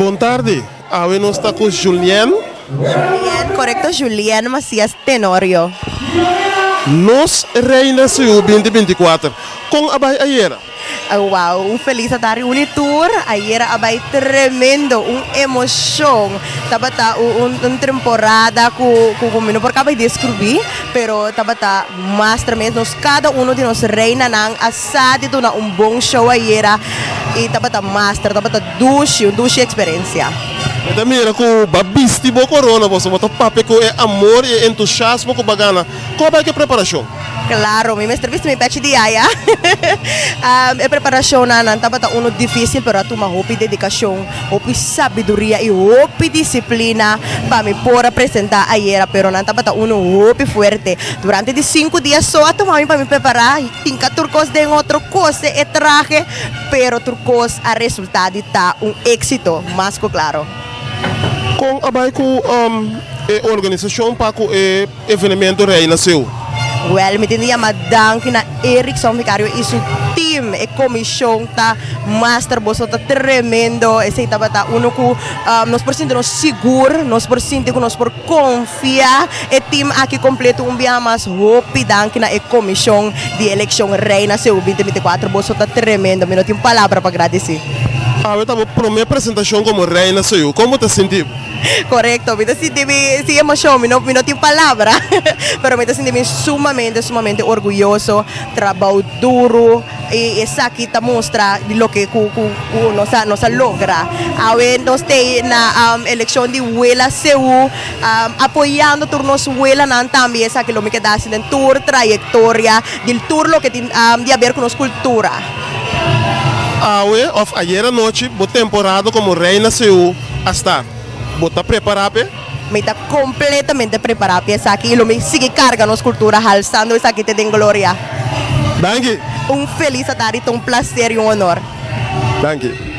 Bon tardi, awe nos ta ku Julien. Julien, korekto Julien Macias Tenorio. Nos Reina Seú 2024, kon a bai ayera? Wow, un felis atardi uni tur. Ayera a bai tremendo, un emocion. Tabata un un temporada cu cu mi no por caba di describi, pero tabata mas tremendo. Nos cada uno di nos reinanan a sa di duna un bon show ayera y tabata master, tabata dushi, un dushi experiencia. Mi ta mira cu bo a bisti bo corona, boso bo ta papia cu e amor y e entusiasmo cu bo a gana. Con a bai cu e preparacion? Claro, mi mester bisti mi pechi di aya. E preparacionnan nan tabata uno dificil pero a tuma hopi dedicacion, hopi sabiduria y hopi disciplina pa mi por a presenta ayera pero nan tabata uno hopi fuerte. Durante di sinku dia so a tuma mi pa mi prepara, hinca tur cos den otro, cose e trahe, pero tur cos a resulta di ta un exito mas cu claro. Con a bay cu e organisacion pa cu e Evenemento Reina Seu. Wel, mi tin di yama danki na Erickson Vicario y su team. E comision ta master, boso ta tremendo. Esey tabata uno cu nos por sinti nos sigur, nos por sinti cu nos por confia e team aki completo. Un biaha mas hopi danki na e comision di eleccion Reina Seu 2024. Boso ta tremendo, mi no tin palabra pa gradeci. Awe ta bo prome presentacion como Reina Seu. Con bo ta sinti bo? Korekto, mi ta sinti mi sin emoshon, mi no mi no tin palabra, pero mi ta sinti mi sumamente sumamente orguyoso, trabou duru i esaki ta mustra di loke ku ku ku nos a nos a logra. Awe nos t'ei na elekshon di Wela Seú apoyando tur nos welanan tambe esaki lo mi keda hasi den tur trayektoria di tur loke tin di haber ku nos kultura. Awe òf ayer anochi bo temporada komo Reina Seú a start. Bo ta prepará p'e? Mi ta kompletamente prepará p'e esaki i lo mi sigui karga nos kultura halsando esaki te den gloria. Danki! Un felis atardi, ta un plaser i un honor. Danki!